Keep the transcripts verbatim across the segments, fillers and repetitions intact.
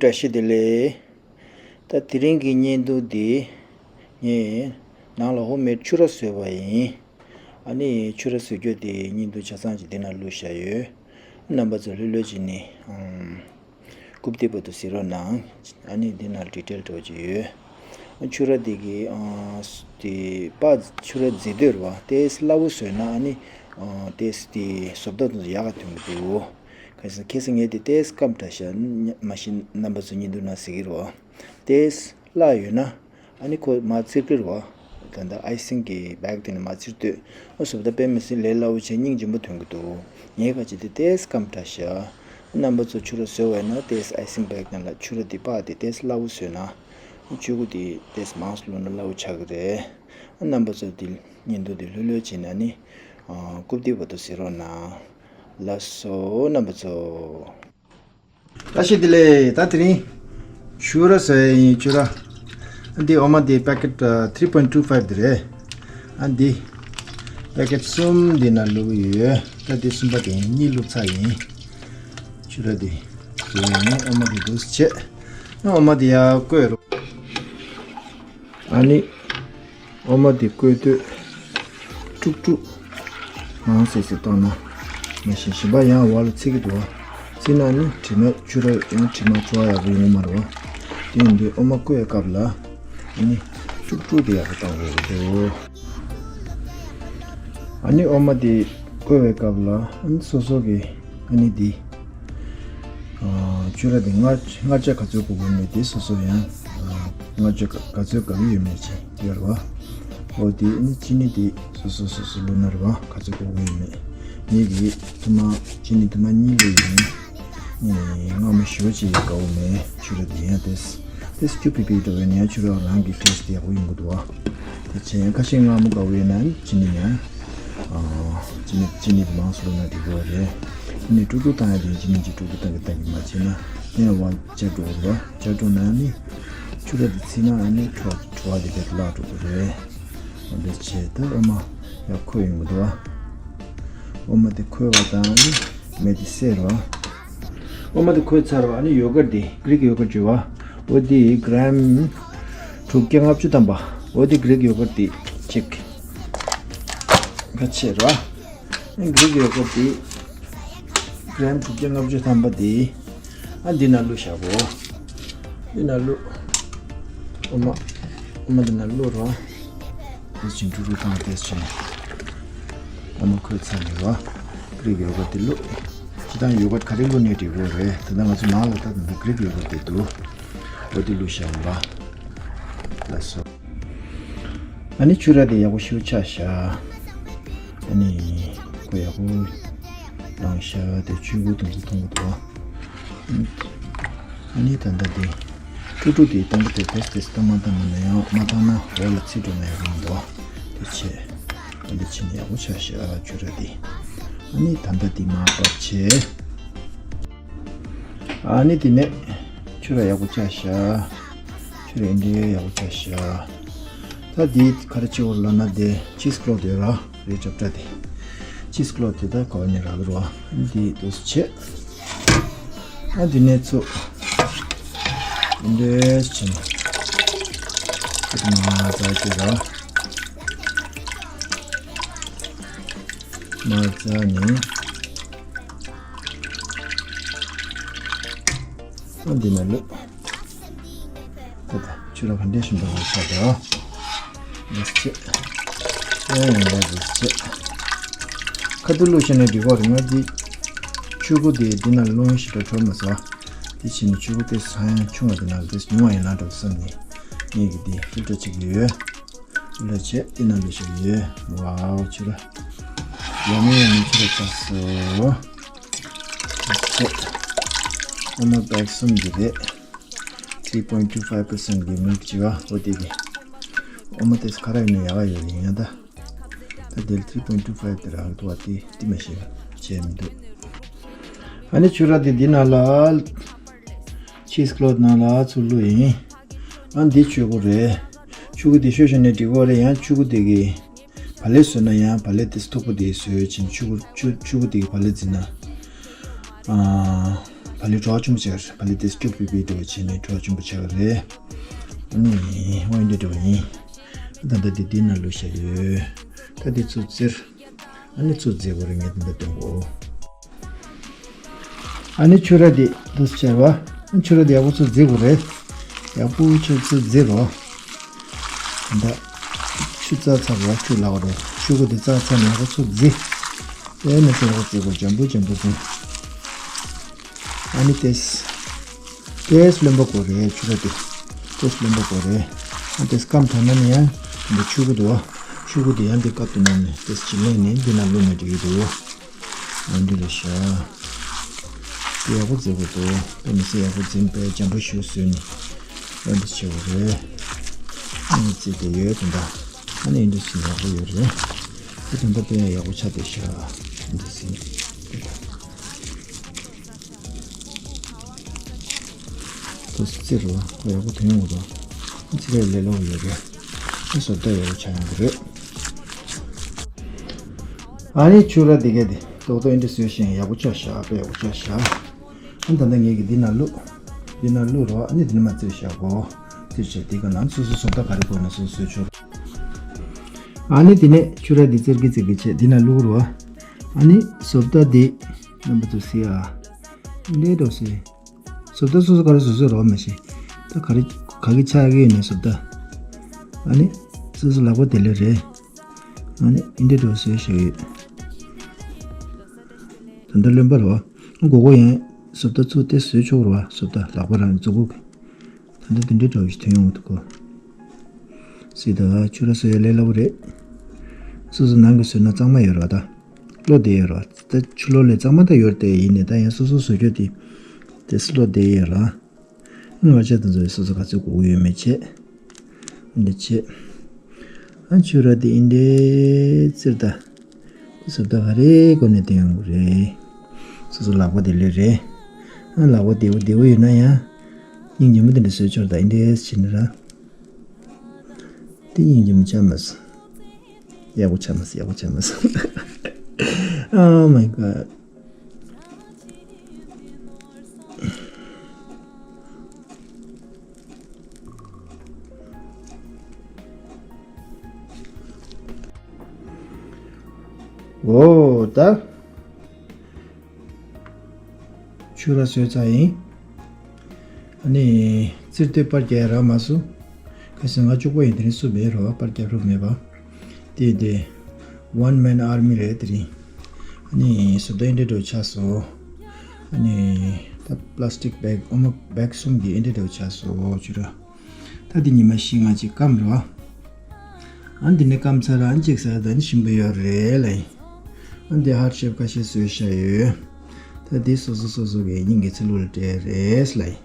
བཀྲ་ཤིས་བདེ་ལེགས། ད་དེ་རིང་གི་བརྙན་ཐུང་འདི་ངས་ནང་ལ་ཧོམ་མེད་ཕྱུར་ར་བཟོས་པ་ཡིན། ཨ་ནི་ཕྱུར་ར་བཟོ་རྒྱུ་དེ་བརྙན་ཐུང་ཆ་ཚང་ཅིག་འདི་ན་བླུགས་བཞག་ཡོད། རྣམ་པ་ཚོ་ལྷོད་ལྷོད་བྱས་ནས་ཨམ། རྐུབ་སྟེགས་བར་དུ་གཟིགས་རོགས་གནང་། ཨ་ནི་འདི་ན་ཌི་ཊེལ་འདྲ་བོ་ཅིག་ཡོད། ཕྱུར་ར་འདི་གི་ཨ་དེ་པ་ཕྱུར་ར་མཛེས་དུས་རེད་བ། ཏོག་ཙམ་སླ་བོ་བཟོས་ན་ཨ་ནི་ཨ་ཏོག་ཙམ་དེ་བཟོ་ལྟ་དང་ཡག་ག་ཐོན་གི་འདུག་ཁ་སང་ཁ་སང་ངས་དེ་ཏོག་ཙམ་སྐམ་དྲགས་ཤག་མ་གཞི་རྣམ་པ་ཚོ་བརྙན་ཐུང་ནང་གཟིགས་ཀྱི་རེད་བ། ཏོག་ཙམ་སླ་ཡོད་ན་ཨ་ནི་ཁོ་མར་བཙིར་གྱི་རེད་བ། ད་ལྟ་ཨའི་སིང་གི་བེག་དེ་ནས་མར་བཙིར་དུས་ཨ་བཟོ་ལྟ་དཔེ་མི་སྲིད་ལས་སླ་བོ་བྱས་སྙིང་རྗེ་མོ་ཐོན་གྱི་འདུག་ངས་ཁ་ཅིག་དེ་ཏོག་ཙམ་སྐམ་དྲགས་ཤག་རྣམ་པ་ཚོ་ཕྱུར་ར་བཟོས་པ་ཡིན་ན་ཏོག་ཙམ་ཨའི་སིང་བེག་ནང་ལ་ཕྱུར་ར་དེ་པ་དེ་ཏོག་ཙམ་སླ་བོ་བཟོས་ན། ཕྱུར་ར་དེ་ཏོག་ཙམ་མང་ཙམ་བླུགས་ན་སླ་བོ་ཆགས་ཀྱི་རེད། རྣམ་པ་ཚོ་དེ་བརྙན་ཐུང་དེ་ལྷོད་ལྷོད་བྱས་ནས་ནི་རྐུབ་སྟེགས་བར་དུ་གཟིགས་རོགས་གནང་། ལགས་སོ་རྣམ་པ་ཚོ། བཀྲ་ཤིས་བདེ་ལེགས། ད་དེ་རིང་ཕྱུར་ར་བཟོ་ཡ་ཡིན། ཕྱུར་ར། ཨ་འདི་འོ་མ་འདི་པེ་ཀེཊ་ཨ་ཐི་རི་པོའིན་ཊུ་ཕའིབ་འདི་རེད། ཨ་འདི་པེ་ཀེཊ་གསུམ་འདི་ནང་བླུགས་ཡོད། ད་འདི་གསུམ་པ་དེ་ཡིན། གཉིས་བླུགས་ཚར་ཡིན། ཕྱུར་ར་འདི་བཟོས་ཡིན། འོ་མ་འདི་འདུག་སེ་བྱས། ཨ་འོ་མ་འདི་ཡར་བསྐོལ་རོགས། ཨ་ནི། འོ་མ་འདི་བསྐོལ་དུས་དཀྲུག་དཀྲུག་མང་སེ་སེ་བཏང་ན་མ་གཞི་ཞིམ་པ་ཡང་བ་ལ་ཚིག་གི་འདུག་བ། ཚིག་ན་ནི་དྲི་མ་ཕྱུར་ར་ཡང་དྲི་མ་བྲོ་བ་ཡག་པོ་ཡོང་མ་རེད་བ། དེ་ཡིན་དུས་འོ་མ་བསྐོལ་བའི་སྐབས་ལ་ཨ་ནི་དཀྲུག་དཀྲུག་དེ་ཡག་པོ་བཏང་དགོས་ཀྱི་འདུག་ཨ་ནི་འོ་མ་དེ་བསྐོལ་བའི་སྐབས་ལ་ཨ་ནི་སོ་སོ་གི་ཨ་ནི་འདི། ཨ་ཕྱུར་ར་འདི་མངར་མངར་ཆ་ག་ཚོད་དགོས་ཀྱི་ཡོད་མེད་དེ་སོ་སོ་ཡང་ཨ་མངར་ཆ་ག་ག་ཚོད་དགའ་གི་ཡོད་མེད་ཅིག་ཡོད་རེད་བ། འོ་དེ་ཨ་ནི་ཅི་ནི་དེ་སོ་སོ་སོ་སོ་བླུགས་ན་རེད་བ། ག་ཚོད་དགོས་ཀྱི་ཡོད་མེད། ངེད་ཀྱིས་ཐུར་མ་ཅི་ནི་ཐུར་མ་གཉིས་བླུགས་ཡིན། ཨེ་མངར་མོ་ཞེ་པོ་ཅིག་དགའ་བོ་མེད། ཕྱུར་ར་འདི་ཡང་དེ་དེ་སྐྱུར་པི་པི་འདྲ་བས་ནས་ཕྱུར་ར་རང་གི་ཊེ་སི་ཊི་ཡག་པོ་ཡོང་གི་འདུག་བ། དེ་བྱས་ཡང་ཁ་ཤས་མངར་མོ་དགའ་བོ་ཡོད་ན་ཅི་ནི་ཡང་ཨ་ཅི་ནི་ཅི་ནི་མང་སུ་བླུགས་ན་འགྲིག་གི་རེད། ཅི་ནི་དཀྲུག་དཀྲུག་བཏང་ཡ་དེ་ཅི་ནི་ཅི་དཀྲུག་དཀྲུག་བཏང་གི་བཏང་གི་མ་བྱས་ན་དེ་ཡང་བ་བཅག་འགྲོ་གི་རེད། བཅག་འགྲོ་ན་ནི་ཕྱུར་ར་དེ་ཚིག་ན་ཨ་ནི་བྲོ་བ་བྲོ་བ་དེ་བརླག་འགྲོ་གི་རེད། འོ་དེ་བྱས་ད་འོ་མ་ཡར་ཁོལ་ཡོང་གི་འདུག་བ། འོ་མ་དེ་ཁོལ་བ་དང་ནི་མེ་དེ་བསད་རོགས། འོ་མ་དེ་ཁོལ་ཚར་བ་ཨ་ནི་ཡོ་གར་དེ་གྷི་རིག་ཡོ་གར་བརྗོད་བ། འོ་དེ་གྲམ་དྲུག་བརྒྱ་ལྔ་བཅུ་ཐམ་པ། འོ་དེ་གྷི་རིག་ཡོ་གར་དེ་གཅིག་ཁ་ཕྱེ་རོགས། གྷི་རིག་ཡོ་གར་དེ་གྲམ་དྲུག་བརྒྱ་ལྔ་བཅུ་ཐམ་པ་དེ་ཨ་འདི་ན་བླུགས་བཞག་གོ། འདི་ན་བླུགས། འོ་མ་འོ་མ་འདི་ན་བླུགས་རོགས། དེ་བཞིན་དཀྲུག་དཀྲུག་བཏང་། དེ་བཞིན་འོ་མ་ཁོལ་ཚར་ནས་རོ། གྷི་རིག་ཡོ་གར་དེ་བླུགས། སྤྱིར་བཏང་ཡོ་གར་ག་རེ་བླུགས་ནའི་འགྲིག་གི་རེད། ད་ལྟ་ང་ཚོ་ནང་ལ་ད་ད་གྷི་རིག་ཡོ་གར་དེ་འདུག་འོ་དེ་བླུགས་བཞག་ལ། ལགས་སོ། ཨ་ནི་ཕྱུར་ར་དེ་ཡག་པོ་ཞིག་ཆགས་ཤག་ཨ་ནི་ཁོ་ཡག་པོ་ལངས་ཤག་དེ་ཆུ་བུར་དུ་འཛུལ་གཏོང་གི་འདུག་ཨ་ནི་ད་ལྟ་དེ་དཀྲུག་དཀྲུག་དེ་གཏོང་གི་འདུག་དེ་དེ་གཏོང་མ་བཏང་ན་ཡང་མ་བཏང་ན་འོག་ལ་ཚིག་འགྲོ་ན་ཡག་པོ་མི་འདུག་དེ་བྱས་ཨ་འདི་ཕྱིན་ཡག་པོ་ཆགས་ཤག་ཕྱུར་ར་དེ། ཨ་ནི་ད་ལྟ་དེ་མར་ཕབ་བྱས། ཨ་ནི་དེ་ནས་ཕྱུར་ར་ཡག་པོ་ཆགས་ཤག་ཕྱུར་ར་འདི་འདྲའི་ཡག་པོ་ཆགས་ཤག་ད་འདི་ག་རེ་བྱེད་དགོས་ལབ་ན་དེ་ཆིས་ཀློཐ་ཡོད་ར་རེད་གྲབ་གྲབ་དེ། ཆིས་ཀློཐ་དེ་ད་ག་བ་ནས་རག་གི་རེད་བ། འདི་འདུག་སེ་བྱས། ཨ་འདི་ནས་ཚུར་འདི་འདྲས་བྱས་ནས་ཚུར་མར་བཙགས་ཀྱི་ར། མར་བཙགས་ནས། ཨ་འདི་ན་བླུགས། ད་ད་ཕྱུར་ར་ག་འདྲས་ཞིམ་པོ་ཡོད་ཤག་ད། འདི་ཅི། ཨེ་ཡང་འདི་ཅི། ཁ་ཐུག་བླུགས་ཤེས་ན་འགྲིག་གི་རེད། ང་འདི་ཆུ་བུར་དེ་འདི་ན་རླུང་ཞེ་དྲག་བྲོ་མ་སོང་། དེ་བྱས་ནས་ཆུ་བུར་དེ་ས་ཡང་ཆུང་བ་དེ་ན་དེ་ཉུང་བ་ཡིན་ན་འགྲོ་བསམ་ནས་ངས་ཀྱི་དེ་ཕིལ་ཊར་བྱེད་ཀྱི་ཡོད། ལ་བྱས་དེ་ན་ལ་བྱས་ཡོད། ཝའོ་ཕྱུར་ར། ཡང་མིན་ཡང་མིན་ཕྱུར་ར་བཙགས་སོ། ཚེ། ཨ་མ་བེག་གསུམ་འདི་རེད། three point two five percent གི་མིལྐ་ཅིག་ཨ་འོ་དེ་གི། ཨ་མ་དེས་ཁ་ར་ཡིན་ན་ཡག་ག་ཡོད་རེད་ཡང་ད། ད་དེ་ལ་three point two five དེ་རག་འདུག་བ། དེ་དེ་མ་ཤེས་བྱས་མི་འདུག་ཨ་ནི་ཕྱུར་ར་དེ་འདི་ནང་ལ། ཆིས་ཀློཐ་ནང་ལ་ཚུར་བླུགས་ཡིན། ཨ་འདི་ཆུ་བུར་རེད། ཆུ་བུར་འདི་ཤོར་ཤོར་ནས་འགྲིག་གི་རེད། ཡང་ཆུ་བུར་འདི་གི་བ་ལེབ་བཟོས་ན་ཡང་བ་ལེབ་དེ་མཐུག་པོ་དེ་བཟོས་ཕྱིན་ཆུ་བུར་ཆུ་ཆུ་བུར་འདི་གི་བ་ལེབ་བརྫིས་ན། ཨ་ བག་ལེབ་བྲོ་བ་ཆུང་པོ་ཆགས་རེད། བག་ལེབ་དེ་སྐྱུག་པི་པི་འདྲ་བོ་བྱས་ནས་བྲོ་བ་ཆུང་པོ་ཆགས་རེད། ཨ་ནི་ཨོ་འདི་འདྲ་བ་ཡིན། ད་ལྟ་འདི་འདི་ནང་བླུགས་བཞག་ཡོད། ད་འདི་ཚུར་བཙིར། ཨ་ནི་ཚུར་བཙིར་དགོས་རེད། ངས་འདི་འདྲ་སྟོན་གོ། ཨ་ནི་ཆུ་ར་འདི་འདུག་སེ་བྱས་པ། ཨ་ནི་ཆུ་ར་འདི་ཡག་པོ་ཚུར་བཙིར་དགོས་རེད། ཡག་པོ་ཆུ་ཚུར་བཙིར་རོ། ད་ཆུ་བཙིར་ཚར་རོ། ཆུ་ལག་རོ། ཆུ་གུ་འདི་བཙིར་ཚར་ནས་ཡག་པོ་ཚུར་བཙིར། དེ་ནས་ཚུར་ཡག་པོ་བཙིར་དགོས། འཇམ་པོ་འཇམ་པོ་བཙིར། ཨ་ནི་ཏེས། ཏེས་རློན་པ་དགོས་རེད། ཆུ་ར་དེ། ཏེས་རློན་པ་དགོས་རེད། ཨ་ཏེས་སྐམ་ཐལ་ན་ནི་ཡང་འདི་ཆུ་གུ་འདུག་བ། ཆུ་གུ་དེ་ཡང་འདི་སྐབས་དེ་ནང་ནས་ཏེས་ཅི་ལེན་ནས་འདི་ནང་བླུགས་ནས་འགྲིག་གི་འདུག་ཨ་འདི་རེད་ཤག་འདི་ཡག་པོ་བཙིར་དགོས་འདུག་དེ་མི་ཚེ་ཡག་པོ་འཛིན་པའི་འཇམ་པོ་ཞིག་བཟོས་ནས་ཨ་འདི་བྱེད་དགོས་རེད། ཨ་ནི་བཙིར་བསྡད་ཡོད་དེ་འདྲ། ཨ་ནི་འདི་ཚོ་ཡག་པོ་ཡོད་རེད། ཨ་དེ་འདྲ་དཔེ་ཡག་པོ་ཆགས་བསྡད་ཤག་འདི་ཚོ། ཏོག་ཙམ་བཙིར་རོ། ཁོ་ཡག་པོ་ཐོན་ཡོང་གི་འདུག་བཙིར་ཡག་ལས་སླ་པོ་ཡོད་རེད། ཨ་བཟོ་ལྟ་ཡག་པོ་ཆགས་ཡོང་གི་རེད། ཨ་ནི་ཆུ་ར་འདི་ག་དེ་ཏོག་ཏོག་འདི་བཟོས་ཤིང་ཡག་པོ་ཆགས་ཤག་དཔེ་ཡག་པོ་ཆགས་ཤག་ཨ་ད་ལྟ་ངས་ཀྱི་འདི་ནང་བླུགས། འདི་ནང་བླུགས་རོ། ཨ་ནི་འདི་ནས་མར་བཙིར་བཞག་གོ། བཙིར་བྱས་འདི་ག་ནང་སོ་སོ་བཟོ་ལྟ་ག་རེ་དགོས་ན་སོ་སོས་བཟོས་ཆོག་ཨ་ནི་དེ་ནས་ཆུ་ར་འདི་བཙིར་གི་བཙིར་གི་བྱས་འདི་ནང་བླུགས་རོ། ཨ་ནི་བཟོ་ལྟ་འདི་རྣམ་པ་ཚོ་གཟིགས་ཨ། འདི་འདྲ་བཟོས། བཟོ་ལྟ་སོ་སོ་ག་རེ་བཟོ་བཟོས་རོགས་མ་ཤེས། ད་ག་རེ་ག་གི་ཆགས་ཀྱི་ཡོད་ན་བཟོ་ལྟ། ཨ་ནི་སོ་སོ་ལག་པ་དེ་ལས་རེད། ཨ་ནི་འདི་འདྲ་བཟོས་བཞག་ཡོད། ད་འདི་རློན་པ་རེད་བ། སྒོར་སྒོར་ཡང་བཟོ་ལྟ་ཚུར་དེ་བཟོས་ཆོག་རེད་བ། བཟོ་ལྟ་ལག་པ་རང་མཛུབ་གུ་གི། ད་ལྟ་དེ་འདྲའི་འདྲ་བོ་ཞིག་ཐོན་ཡོང་གི་འདུག་གོ། སྲིད་ད་ཆུ་ར་བཟོ་ཡ་ལས་སླ་པོ་རེད། སོ་སོ་ནང་གི་བཟོས་ན་གཙང་མ་ཡོད་ར་ད། བློ་བདེ་ཡོད་ར། ད་ཆུ་ལོག་ལས་གཙང་མ་ད་ཡོད་དེ་ཡིན་ནས་ད་ཡང་སོ་སོ་བཟོ་རྒྱུ་དེ་དེ་སུ་བློ་བདེ་ཡོད་ར། ང་ཅག་དེ་ཚོ་སོ་སོ་ག་ཚོད་དགོས་ཀྱི་ཡོད་མེད་བྱས། འདི་བྱས། ཨ་ཆུ་ར་དེ་ཨིན་དེ་ཙིར་ད། ཁོ་སོ་ད་ག་རེ་གོ་ནས་དེ་ཡོང་གི་རེད། སོ་སོ་ལག་པ་དེ་ལས་རེད། ཨ་ལག་པ་བདེ་བོ་བདེ་བོ་ཡོད་ན་ཡང་། སྙིང་རྗེ་མོ་དེ་འདྲ་བཟོས་ཆོག་ད་ཨིན་དེ་ཕྱིན་ན་ར། དེ་སྙིང་རྗེ་མོ་ཆགས་མ་སོང་། ཡག་པོ་ཆགས་མ་སོང་། ཡག་པོ་ཆགས་མ་སོང་། Oh my god. འོ་ད། ཆུ་ར་བཟོས་ཚར་ཡིན། ཨ་ནི་ཙིར་དེ་པར་རྒྱག་ཡ་རག་མ་སོང་། ཁ་སང་ང་གཅིག་པོ་ཡིན། དེ་རིང་སུ་མེད་རོ། པར་རྒྱག་རོགས་མེད་པ། དེ་དེ་One man army རེད་དེ་རིང་། ཨ་ནི་བཟོ་ལྟ་འདི་འདྲ་བོ་ཆགས་སོང་། ཨ་ནི་ད་པ་ལ་སི་ཊིག་བེག་ཨོ་མ་བེག་གསུམ་གྱི་འདི་འདྲ་བོ་ཆགས་སོང་ཆུ་ར། ད་འདི་ཉི་མ་བཞི་ལྔ་ཅིག་སྐམ་རོ། ཨ་འདི་ནས་སྐམ་ཚར་ར་ཨ་ཅིག་ཟ་ད་ནི་ཞིམ་པོ་ཡོད་རེད་ལ་ཡིན། ཨ་འདི་ཧར་ཤེབ་ཁ་ཤས་བཟོས་བཞག་ཡོད། ད་འདི་སོ་སོ་སོ་སོ་གི་སྙིང་གི་ཚི་ལུ་ལ་སྤྲད་རེད་ལ་ཡིན།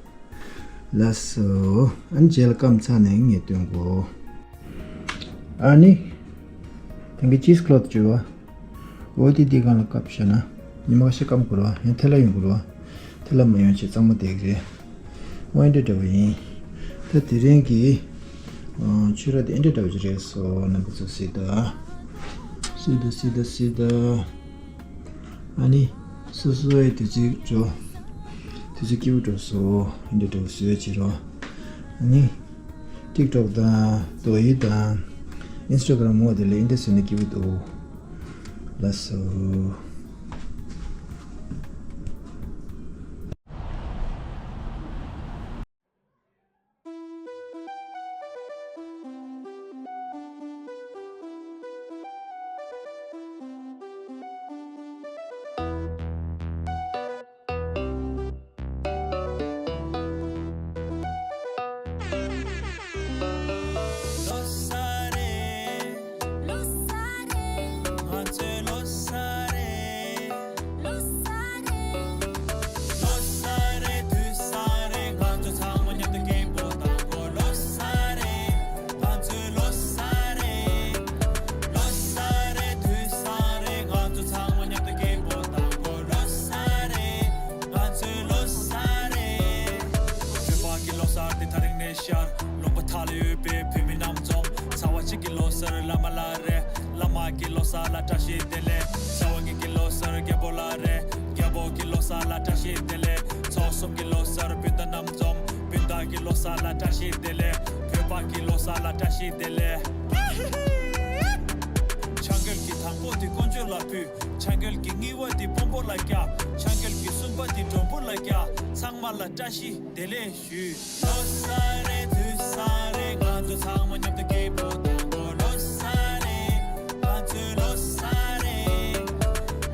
ལགས་སོ། ཨ་ནི་རྗེས་ལ་སྐམ་ཚར་ནས་ངས་སྟོན་གོ། ཨ་ནི། དེང་གི་ཅིས་ཀློད་བྱོས་བ། འོ་དེ་འདི་སྒང་ལ་བཀབ་བཞག་ན། ཉི་མ་ཁ་ཤས་སྐམ་དགོས་རེད་བ། ཡང་ཐལ་ལ་ཡོང་དགོས་རེད་བ། ཐལ་ལ་མ་ཡོང་ཆེད་གཙང་མ་བསྡད་ཀྱི་རེད། འོ་འདི་འདྲ་བ་ཡིན། ད་དེ་རིང་གི་ཨ་ཆུ་ར་དེ་འདི་འདྲ་བ་ཅིག་རེད་སོ། རྣམ་པ་ཚོ་གཟིགས་དང་། གཟིགས་དང་གཟིགས་དང་གཟིགས་དང་། ཨ་ནི། སོ་སོའི་དུས་ཚོད་འགྲོ། དུས་ཚོད་སྐྱིད་པོ་འགྲོ་སོ། འདི་འདྲ་བ་བཟོས་བྱེད་རོགས། ཨ་ནི། ཊིག་ཊོག་དང་། རྡོ་ཡི་དང་། ཨིན་སི་ཊ་གྷ་རམ་འོ་དེ་ལས་འདི་བཟོས་ན་སྐྱིད་པོ་འདུག་ལགས་སོ། ལོག་པ་ཐལ་ཡོད་པའི་བོད་མི་རྣམས་ཚོ། ཚ་བ་གཅིག་གི་ལོ་གསར་བླ་མ་ལ་རེད། བླ་མ་གི་ལོ་གསར་ལ་བཀྲ་ཤིས་བདེ་ལེགས། ཚ་བ་གཉིས་ཀྱི་ལོ་གསར་རྒྱལ་པོ་ལ་རེད། རྒྱལ་པོ་གི་ལོ་གསར་ལ་བཀྲ་ཤིས་བདེ་ལེགས། ཚོགས་ གསུམ་གྱི་ལོ་གསར་སྤུན་ཟླ་རྣམས་འཛོམས། སྤུན་ཟླ་གི་ལོ་གསར་ལ་བཀྲ་ཤིས་བདེ་ལེགས། བོད་པ་གི་ལོ་གསར་ལ་བཀྲ་ཤིས་བདེ་ལེགས། ཆང་གོལ་གྱི་དང་པོ་དེ་དཀོན་མཆོག་ལ་ཕུལ། ཆང་གོལ་གྱི་གཉིས་པ་དེ་དཔོན་པོ་ལ་བཀྱག་ཆང་གོལ་གྱི་གསུམ་པ་དེ་མགྲོན་པོ་ལ་བཀྱག་ཚང་མ་ལ་བཀྲ་ཤིས་བདེ་ལེགས་ཞུ། ལོ་གསར་རེད། དུས་གསར་རེད། ང་ཚོ་ཚང་མ་མཉམ་དུ་སྐྱིད་པོ་དང་པོ་ལོ་གསར་རེད། ང་ཚོའི་ལོ་གསར་རེད།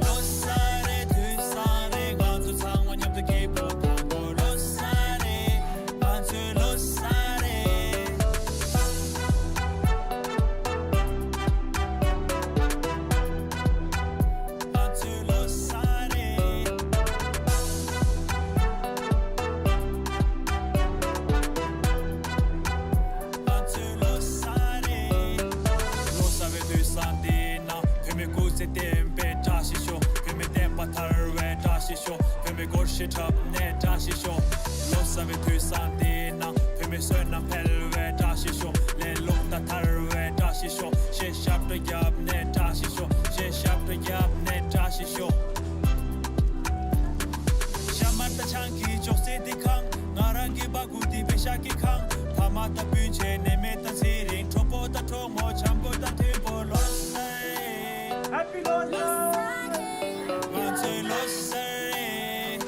ལོ་གསར་རེད། དུས་གསར་རེད། ང་ཚོ་ཚང་མ་མཉམ་དུ་སྐྱིད་པོ་དང་པོ་ལོ་གསར་རེད། ང་ཚོའི་ལོ་གསར་རེད། ང་ཚོའི་ལོ་གསར་རེད། ང་ཚོའི་ལོ་གསར་རེད། ལོ་གསར་བའི་དུས་བཟང་འདིའི་ནང་། བོད་མི་སྐུ་ཚེ་བརྟན་པའི་བཀྲ་ཤིས་ཤོག་བོད་མི་བསྟན་པ་དར་བའི་བཀྲ་ཤིས་ཤོག་བོད་མི་སྒོར་གཞས་འཁྲབ་ནས་བཀྲ་ཤིས་ཤོག་ལོ་གསར་བའི་དུས་བཟང་འདིའི་ནང་། བོད་མི་བསོད་ནམས་འཕེལ་བའི་བཀྲ་ཤིས་ཤོག་ལས་རླུང་རྟ་དར་བའི་བཀྲ་ཤིས་ཤོག་གཞས་ཞབས་བྲོ་བརྒྱབ་ནས་བཀྲ་ཤིས་ཤོག་གཞས་ཞབས་བྲོ་བརྒྱབ་ནས་བཀྲ་ཤིས་ཤོག་ཤ་མར་དང་ཆང་གི་ཅོག་ཙེ་འདི་གང་། ང་རང་གི་སྦ་ཁུག་འདི་བེ་ཤ་གི་གང་། ཕ་མ་དང་སྤུན་མཆེད་ནད་མེད་དང་ཚེ་རིང་། གྲོགས་པོ་དང་གྲོགས་མོ་འཆམ་པོ་དང་མཐུན་པོ་ལོ་གསར་རེད། Happy ལོ་གསར། ང་ཚོའི་ལོ་གསར་རེད།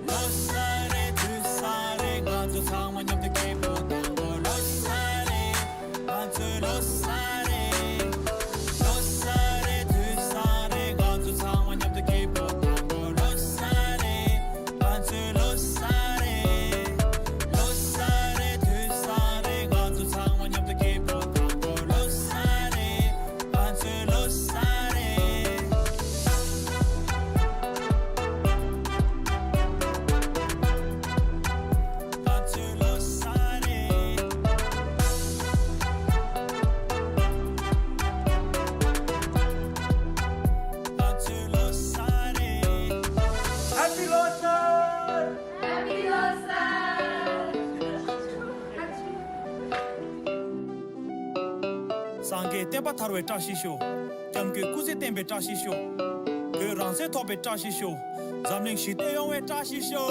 ལོ་གསར་རེད། དུས་གསར་རེད། ང་ཚོ་ཚང་མ་མཉམ་དུ་སྐྱིད་པོ་དང་པོ་ལོ་གསར་རེད། ང་ཚོའི་ལོ་གསར་རེད། ལོ་གསར་རེད། དུས་གསར་རེད། ང་ཚོ་ཚང་མ་མཉམ་དུ་སྐྱིད་པོ་དང་པོ་ལོ་གསར་རེད། ང་ཚོའི་ལོ་གསར་རེད། ལོ་གསར་རེད། དུས་གསར་རེད། ང་ཚོ་ཚང་མ་མཉམ་དུ་སྐྱིད་པོ་དང་པོ་ལོ་གསར་རེད། ང་ཚོའི་ལོ་གསར་རེད། ང་ཚོའི་ལོ་གསར་རེད། ང་ཚོའི་ལོ་གསར་རེད། Happy ལོ་གསར། Happy ལོ་གསར། སངས་རྒྱས་བསྟན་པ་དར་བའི་བཀྲ་ཤིས་ཤོག་སྐྱབས་མགོན་སྐུ་ཚེ་བརྟན་པའི་བཀྲ་ཤིས་ཤོག་བོད་རང་བཙན་ཐོབ་པའི་བཀྲ་ཤིས་ཤོག་འཛམ་གླིང་ཞི་བདེ་ཡོང་བའི་བཀྲ་ཤིས་ཤོག